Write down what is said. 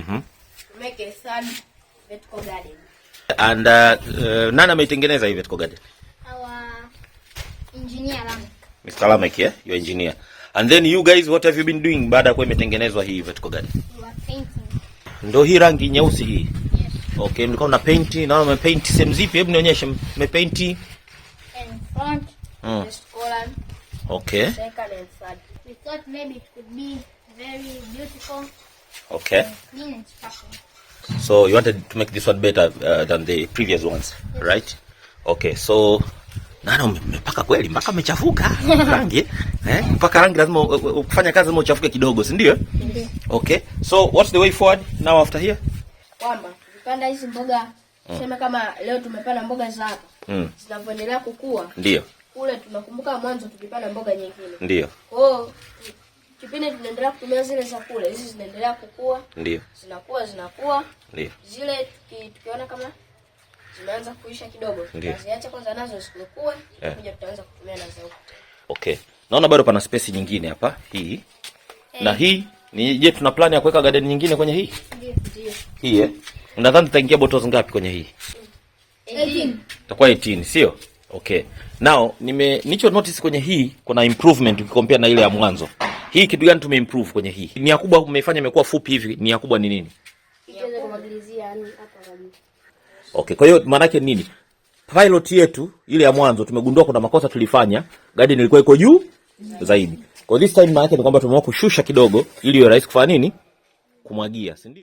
To make a third vertical garden. And nani ameitengeneza hii vertical garden? Our engineer Lamek. Mr. Lamek, yeah? Your engineer. And then you guys, what have you been doing baada ya kuwa imetengenezwa hii vertical garden? We were painting. Ndio hii rangi nyeusi hii? Yes. Okay, mlikuwa mna paint, naona mmepaint sehemu zipi? Hebu nionyeshe, mmepaint In front. First column, second and third. We thought maybe it could be very beautiful, and clean and sparkling. So you wanted to make this one better than the previous ones, right? Okay, so naona mmepaka kweli mpaka mmechafuka rangi, eh? Mpaka rangi lazima ukifanya kazi lazima uchafuke kidogo, si ndio? Ndio. Okay. So what's the way forward now after here? Kwamba tukipanda hizi mboga, tuseme kama leo tumepanda mboga za hapa, zinavyoendelea kukua, kule tunakumbuka mwanzo tulipanda mboga nyingine. Kwa hiyo kipindi tunaendelea kutumia zile za kule, hizi zinaendelea kukua, zinakuwa zinakuwa, zile tukiona kama zimeanza kuisha kidogo, tunaziacha kwanza nazo zikue, kuja tutaanza kutumia na za huku. Okay. Naona bado pana space nyingine hapa hii. Na hii ni je, tuna plan ya kuweka garden nyingine kwenye hii? Ndio. Ndio. Hii, eh? Unadhani tutaingia bottles ngapi kwenye hii? 18. Itakuwa 18, sio? Okay. Now, nilicho notice kwenye hii kuna improvement ukicompare na ile ya mwanzo. Hii kitu gani tumeimprove kwenye hii? Nia kubwa umeifanya imekuwa fupi hivi, nia kubwa ni nini? Iweze kumwagilizia yani hapa kabisa. Okay, kwa hiyo maana yake nini? Pilot yetu ile ya mwanzo tumegundua kuna makosa tulifanya, garden ilikuwa iko juu zaidi. Kwa this time maana yake ni kwamba tumeamua kushusha kidogo ili iwe rahisi kufanya nini? Kumwagia, si ndio?